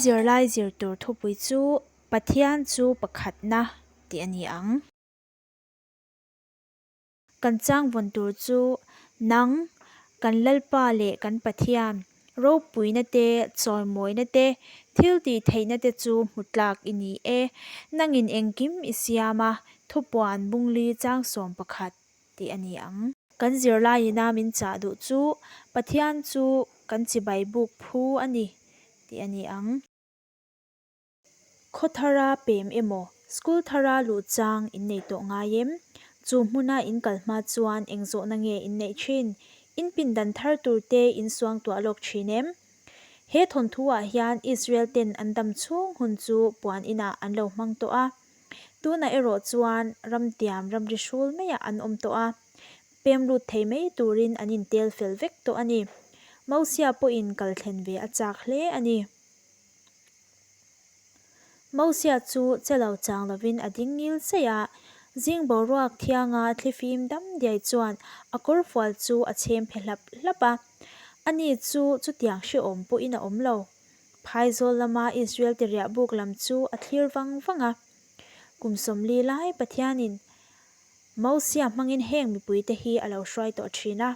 zirlai zir tur thupui chu Pathian chu pakhatna tih a ni ang. Kan changvawn tur chu nang, kan Lalpa leh kan Pathian, ropuina te, chawimawina te, thil tih theihna te chu hmu tlak i ni e. Nangin engkim i siam a, thupuan bungli chang 11 tih a ni ang. Kan zirlaiina min chah duh chu Pathian chu kan chibai buk phu a ni tih a ni ang. Khaw thara pem emaw, school thara luh chang in nei tawh ngai em? Chu hmuna in kal hma chuan eng zawhna nge in neih thin? In pindan thar tur te in suang tuah lawk thin em? He thawnthu ah hian Israel ten an dam chhung hun chu puan inah an lo hmang tawh a. Tunah erawh chuan ramtiam ramri hrul maiah an awm tawh a. Pem lut thei mai turin an intel fel vek tawh a ni. Mosia pawhin kal thlen ve a chak hle a ni. Mosia chu che lo chang lovin a ding ngil saih a, zing boruak thianga thlifim dam diai chuan a kawrfual chu a chhem phe hlap hlap a. Ani chu chutiang hrehawm pawhin a awm lo. Phaizawl lama Israel te riah buk lam chu a thlir vang vang a. Kum 40 lai Pathianin Mosia hmangin heng mipuite hi a lo hruai tawh thin a,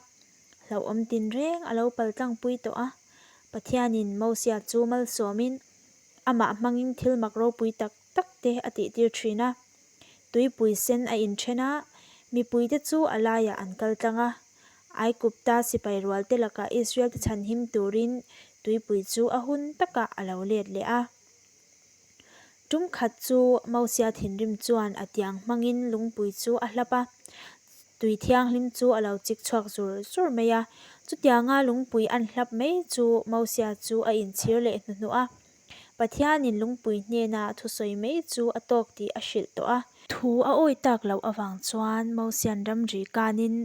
hlauhawm tinreng a lo paltlangpui tawh a. Pathianin Mosia chu malsawmin amah hmangin thil mak ropui tak tak te a tihtir thin a. Tuipui sen a inthen a, mipuite chu a laiah an kal tlang a. Aigupta sipai rualte lakah Israel-te chhanhim turin tuipui chu a hun takah a lo let leh a. Tum khat chu Mosia thinrim chuan a tiang hmangin lungpui chu a hlap a, tui thianghlim chu a lo chik chhuak zur zur mai a. Chutianga lungpui an hlap mai chu Mosia chu a inchhir leh hnuhnuh a. Pathianin lungpui hnena thusawi mai chu a tawk tih a hrilh tawh a. Thu a awi tak loh avang chuan Mosian ramri kanin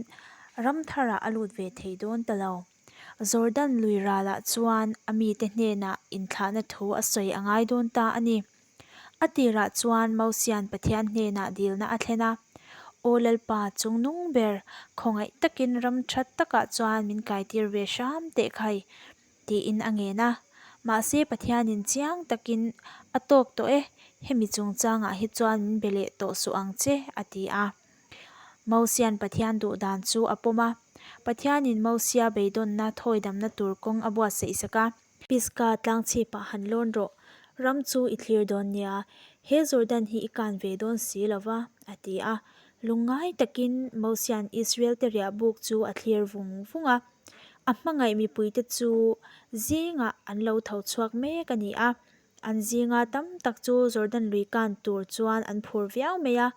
ram tharah a lut ve thei dawn ta lo. Jordan lui ralah chuan a mite hnenah inthlahna thu a sawi a ngai dawn ta a ni. A tirah chuan Mosian Pathian hnenah dilna a thlen a, Aw Lalpa chungnung ber, khawngaih takin ram that takah chuan min kaitir ve hram teh khai, tiin a ngen a. Mahse Pathianin chiang takin a tawk tawh e, hemi chungchangah hi chuan min be leh tawh suh ang che, a ti a. Mosian Pathian duh dan chu a pawm a. Pathianin Mosia beidawnna thawidamna tur kawng a buatsaih sak a. Pisgah tlangchhipah han lawn rawh, ram chu i thlir dawn nia, he Jordan hi i kan ve dawn si lo va, a ti a. Lungngai takin Mosian Israel-te riahbuk chu a thlir vung vung a. A hmangaih mipuite chu zingah an lo tho chhuak mek a ni a. An zinga tam tak chu Jordan lui kan tur chuan an phur viau mai a,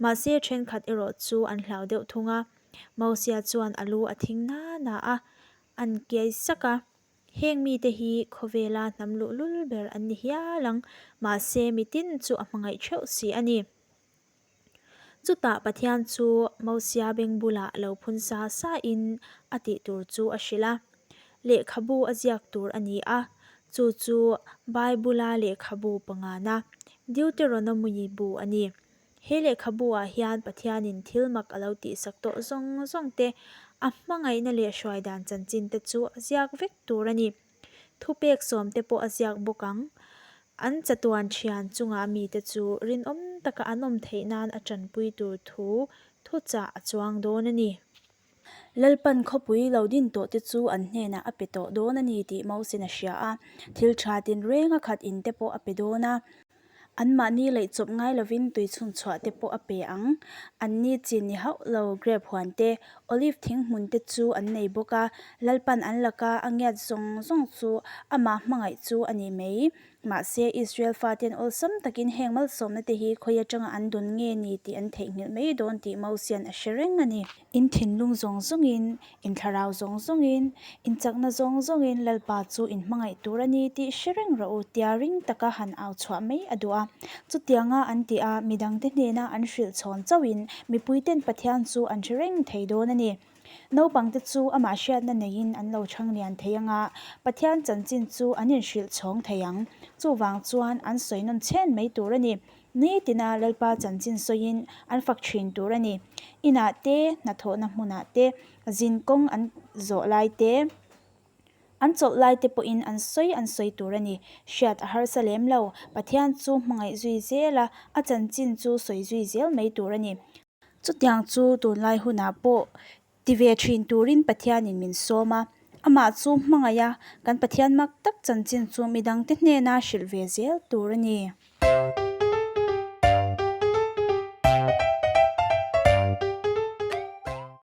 mahse thenkhat erawh chu an hlau deuh thung a. Mosia chuan a lu a thing na na a, an kiai sak a. Heng mite hi khawvela hnam luhlul ber an ni hial ang, mahse mitin chu a hmangaih theuh si a ni. Chutah Pathian chu Mosia beng bulah lo phun sa sa in a tih tur chu a hrilh a. Lehkhabu a ziak tur a ni a, chu chu Bible-a lehkhabu pangana Deuteronomy bu a ni. He lehkhabu ah hian Pathianin thil mak a lo tihsak tawh zawng zawng te, a hmangaihna leh hruai dan chanchin te chu a ziak vek tur a ni. Thupek sawmte pawh a ziak bawk ang. An chatuan thian chunga mite chu rinawm taka an awm theih nan a tanpui tur thu thuchah a chuang dawn a ni. Lalpan khawpui lo din tawh te chu an hnenah a pe tawh dawn a ni tih Moses-in a hria a. Thil tha tinreng a khat in te pawh a pe dawn a. Anmahni leih chawp ngai lovin tui chhun chhuah te pawh a pe ang. Anni chin ni hauh lo grape huan te, olive thing hmun te chu an nei bawk a. Lalpan an laka a ngiat zawng zawng chu amah hmangaih chu a ni mai. Mahse, Israel faten awlsam takin heng malsawmna te hi khawi atanga an dawn nge ni tih an theihnghilh mai dawn tih Mosian a hre reng a ni. In thinlung zawng zawngin, in thlarau zawng zawngin, in chakna zawng zawngin Lalpa chu in hmangaih tur a ni tih hre reng rawh u tia ring taka han au chhuah mai a duh a. Chutianga an tih a, midangte hnena an hrilh chhawn chauhin mipuiten Pathian chu an hre reng thei dawn a ni. Naupangte chu amah hriatna neiin an lo chhang lian thei ang a, Pathian chanchin chu an inhrilh chhawng thei ang. Chuvang chuan an sawi nawn chhen mai tur a ni. Nitina Lalpa chanchin sawiin an fak thin tur a ni. Inah te, hnathawhna hmunah te, zin kawng an zawh lai te. An chawlh lai te pawhin an sawi an sawi tur a ni. Hriat a harsa lem lo. Pathian chu hmangaih zui zel a, a chanchin chu sawi zui zel mai tur a ni. Chutiang chu tunlai hunah pawh ti ve thin turin Pathianin min sawm a, amah chu hmangaih a, kan Pathian mak tak chanchin chu midangte hnena hrilh ve zel tur a ni.